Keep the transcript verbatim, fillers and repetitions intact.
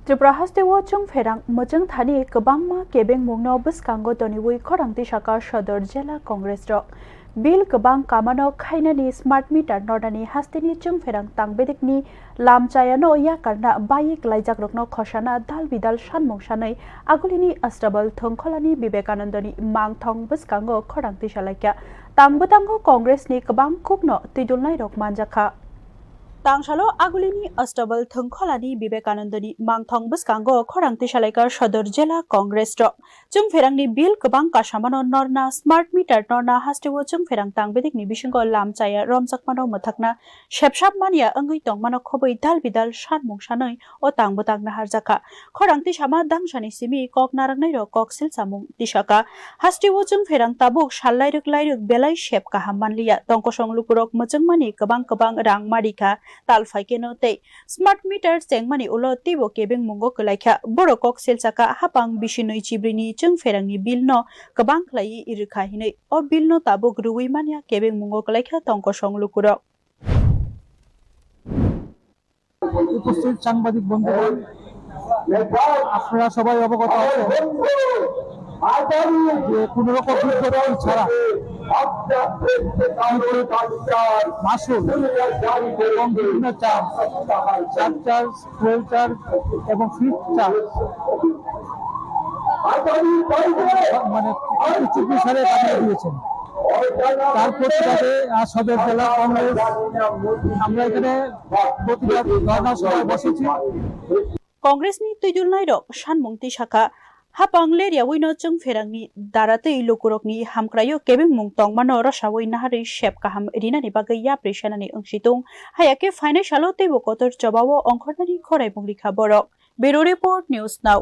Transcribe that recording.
Tripura hasteo chwngpherang mwchwng thani kwbangma kebengmungno bwskango toniwi khorang tisaka Sodor Jela Congress rok. Bill kwbang kamano khainani smart meter nornani hasteni chwngpherang tangbedikni lamchayano yakarna bai kwlaijakrokno khosana dal bidal sanmung sanwi agulini Astabal Thwngkholani Vivekanandani mangthong bwskango khorang tisalaikha. Tang bwtango Congressni kwbang kukno twidulnairok manjakha. Tangsalo agulini Astabal Thwngkholani Vivekanandani mangthong bwskango khorang tisalaikha Sodor Jela Congress rok. Chwngpherangni bill kwbang kasamano norna, smart meter norna hasteo chwngpherang tangbedikni bisingo lamchaya romjakmano mwthakna sepsap manya wngwi tongmano khobwi dal bidal sanmung sanwi o tang bwtang naharjakha. Khorang tisama dangsani simi kok narwknairok kok silchamung tisaka. Hasteo chwngpherang tabuk sal lairwk lairwk belai sep kaham manliya. Tongkosong lukurok mwchwngmani kwbang kwbang rang marikha tal phaikeno tei smart meter chengmani ulo teibo kebengmungo kwlaikha. Borok kok silchakha hapang bisinwi chibrini chwngpherangni bill no kwbang khlaiwi rwkha hinwi. O bill no tabuk rwui manya kebengmungo kwlaikha tongkosong lukurok. উপস্থিত সাংবাদিক বন্ধুগণ, আপনারা সবাই অবগত আছেন যে কোনো রকম বিজ্ঞপ্তি ছাড়া মাসুল এবং বিভিন্ন চার্জ, সারচার্জ, টোল চার্জ এবং ফিজ চার্জ মানে কিছু চুক্তি ছাড়াই বাড়িয়ে দিয়েছেন। তার প্রতিবাদে আজ সদর জেলা কংগ্রেস আমরা এখানে প্রতিবাদ ধর্ণা সভায় বসেছি। Congressni twidulnairok sanmung tisakha, hapang leryaui no chwngpherangni dara tei lukurokni hamkraio kebengmung tongmano rosaui naharwi sep kaham rinani bagwi yapri senani wngsitung. Hayakhe phainai salo teibo kotor chobao ongkhornani khoraimung rikha borok. Bureau Report, News Now.